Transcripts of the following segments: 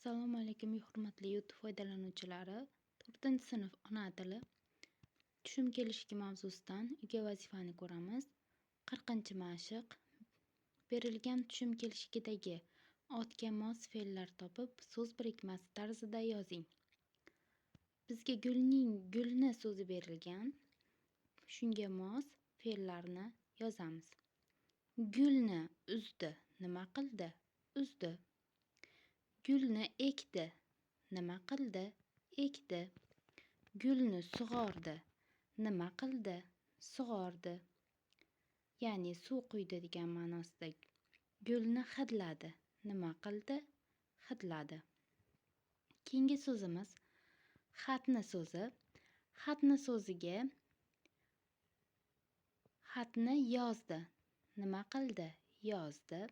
Assalomu alaykum, hurmatli YouTube foydalanuvchilari. 4-sinf ona tili tushum kelishiki mavzusidan uyga vazifani ko'ramiz. 40-mashq. Berilgan tushum kelishikidagi otga mos fe'llar topib, so'z birikmasi tarzida yozing. Bizga gulning gulni so'zi berilgan. Shunga mos fe'llarni yozamiz. Gulni uzdi. Nima qildi? Uzdi. Gulni ekdi. Nima qildi? Ekdi. Gulni sug'ordi. Nima qildi? Sug'ordi. Ya'ni suv quydi degan ma'nosida. Gulni hidladi. Nima qildi? Hidladi. Keyingi so'zimiz xatni so'zi. Xatni so'ziga xatni yozdi. Nima qildi? Yozdi.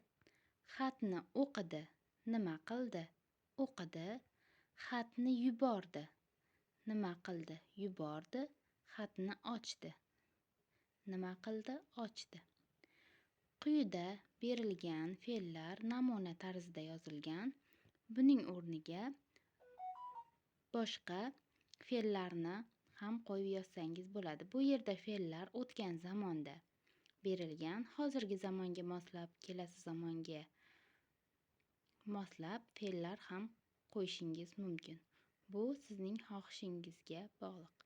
Xatni o'qidi. Nima qildi? O'qidi. Xatni yubordi. Nima qildi? Yubordi. Xatni ochdi. Nima qildi? Ochdi. Quyida berilgan fe'llar namuna tarzida yozilgan. Buning o'rniga boshqa fe'llarni ham qo'yib yozsangiz bo'ladi. Bu yerda fe'llar o'tgan zamonda berilgan. Hozirgi zamonga moslab, kelasi zamonga moslab fe'llar ham qo'yishingiz mumkin. Bu sizning xohishingizga bog'liq.